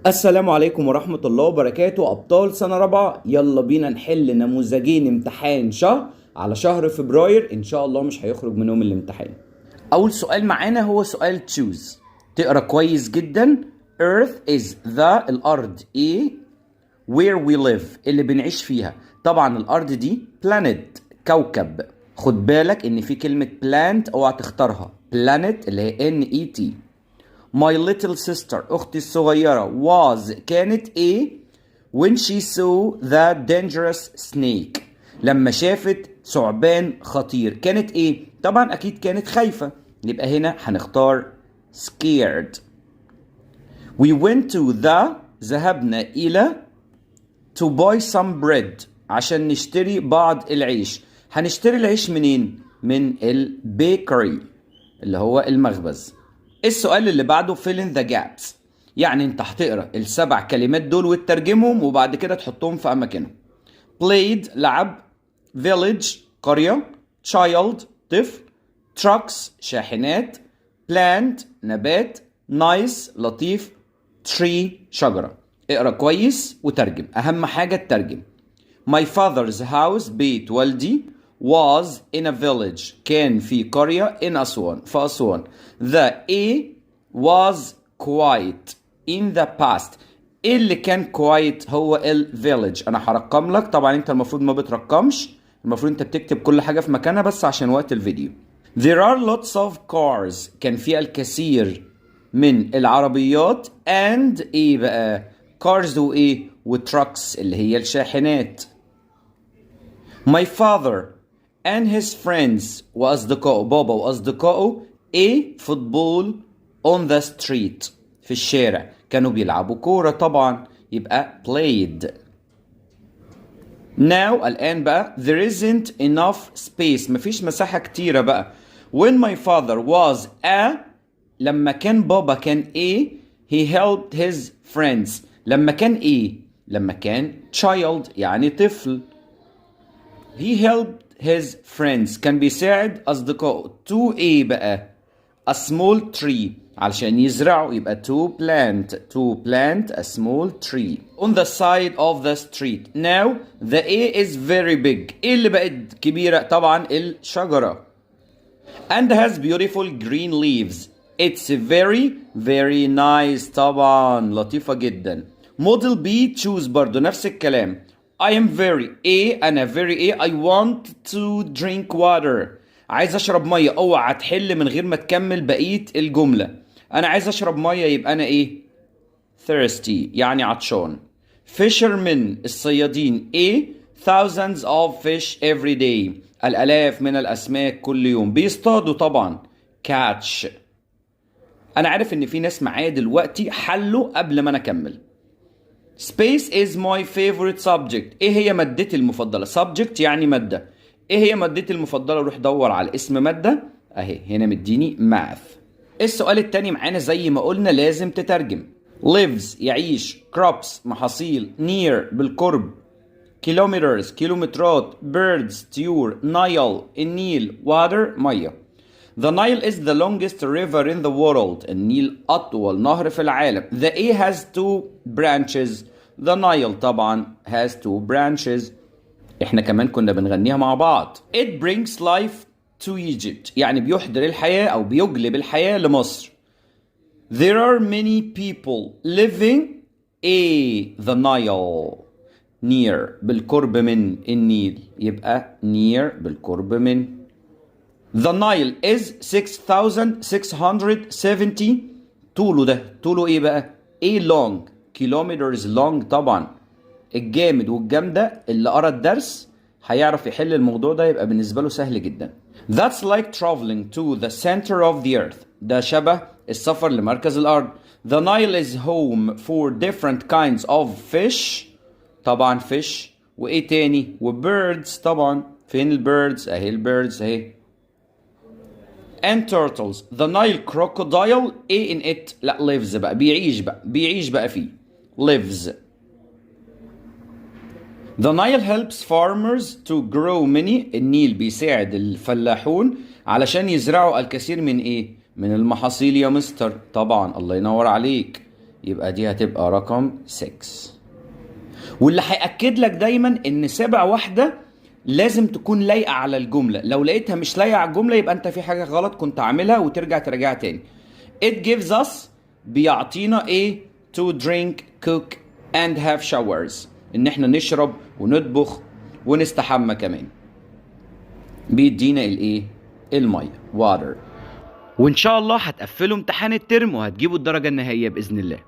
السلام عليكم ورحمة الله وبركاته، أبطال سنة رابعة. يلا بينا نحل نموذجين امتحان شهر على شهر فبراير، إن شاء الله مش هيخرج منهم الامتحان. أول سؤال معانا هو سؤال choose. تقرأ كويس جدا. Earth is the، الأرض إيه، where we live، اللي بنعيش فيها. طبعا الأرض دي planet، كوكب. خد بالك إن في كلمة plant، اوعى تختارها. planet اللي هي N E T. My little sister، أختي الصغيرة، was، كانت إيه، when she saw the dangerous snake، لما شافت ثعبان خطير كانت إيه؟ طبعا أكيد كانت خايفة، يبقى هنا هنختار scared. We went to the، ذهبنا إلى، to buy some bread، عشان نشتري بعض العيش. هنشتري العيش منين؟ من ال bakery اللي هو المخبز. السؤال اللي بعده fill in the gaps، يعني انت هتقرا السبع كلمات دول وتترجمهم وبعد كده تحطهم في اماكنهم. played لعب، village قرية، child طفل، trucks شاحنات، plant نبات، nice لطيف، tree شجرة. اقرا كويس وترجم، اهم حاجة تترجم. My father's house، بيت والدي، was in a village، كان في قرية، in أسوان، في أسوان. The إيه was quiet in the past. ايه اللي كان quiet؟ هو ال village. انا هرقم لك، طبعا انت المفروض ما بترقمش، المفروض انت بتكتب كل حاجة في مكانها، بس عشان وقت الفيديو. There are lots of cars، كان في الكثير من العربيات، and ايه بقى؟ cars وايه؟ و trucks اللي هي الشاحنات. My father and his friends، وأصدقائه، بابا وأصدقائه، إيه football on the street، في الشارع كانوا بيلعبوا كورة طبعا، يبقى played. Now، الآن بقى، there isn't enough space، مفيش مساحة كتيرة بقى. When my father was a، لما كان بابا كان ايه، he helped his friends. لما كان ايه؟ لما كان child، يعني طفل. He helped his friends، كان بيساعد أصدقائه، to ايه بقى؟ a small tree، علشان يزرعوا، يبقى to plant، to plant a small tree on the side of the street. Now the إيه is very big. ايه اللي بقت كبيرة؟ طبعا الشجرة، and has beautiful green leaves. It's very very nice، طبعا لطيفة جدا. Model B choose برضو نفس الكلام. I am very إيه، أنا very إيه، I want to drink water، عايز أشرب مية. اوعى تحل من غير ما تكمل بقية الجملة. أنا عايز أشرب مية، يبقى أنا إيه؟ thirsty، يعني عطشان. Fishermen، الصيادين، إيه thousands of fish every day، الآلاف من الأسماك كل يوم. بيصطادوا طبعا، catch. أنا عارف إن في ناس معايا دلوقتي حلوا قبل ما أنا أكمل. Space is my favorite subject. ايه هي مادتي المفضلة؟ subject يعني مادة. ايه هي مادتي المفضلة؟ روح دور على اسم مادة، اهي هنا مديني math. السؤال التاني معانا زي ما قلنا لازم تترجم. lives يعيش، crops محاصيل، near بالقرب، kilometers كيلومترات، birds طيور، Nile النيل، water مية. The Nile is the longest river in the world. النيل أطول نهر في العالم. The إيه has two branches. The Nile طبعا has two branches. احنا كمان كنا بنغنيها مع بعض. It brings life to Egypt. يعني بيحضر الحياة أو بيجلب الحياة لمصر. There are many people living إيه the Nile. near، بالقرب من النيل، يبقى near بالقرب من. The Nile is 6670، طوله ده طوله ايه بقى؟ ايه long؟ kilometers long طبعا. الجامد والجامدة اللي قرا الدرس هيعرف يحل الموضوع ده، يبقى بالنسبة له سهل جدا. That's like traveling to the center of the earth. ده شبه السفر لمركز الأرض. The Nile is home for different kinds of fish. طبعا fish وإيه تاني؟ و birds طبعا. فين ال birds؟ أهي ال birds أهي. and turtles. The Nile crocodile إيه in it؟ لا، lives بقى، بيعيش بقى، بيعيش بقى فيه، lives. The Nile helps farmers to grow many، النيل بيساعد الفلاحون علشان يزرعوا الكثير من ايه؟ من المحاصيل يا مستر. طبعا الله ينور عليك. يبقى دي هتبقى رقم 6. واللي هيأكد لك دايما ان سابع واحدة لازم تكون لايقة على الجملة. لو لقيتها مش لايقة على الجملة يبقى انت في حاجة غلط كنت عاملها وترجع تراجعها تاني. It gives us، بيعطينا ايه؟ to drink، cook and have showers، ان احنا نشرب ونطبخ ونستحمى كمان. بيدينا الايه؟ الميه، water. وان شاء الله هتقفلوا امتحان الترم وهتجيبوا الدرجة النهائية بإذن الله.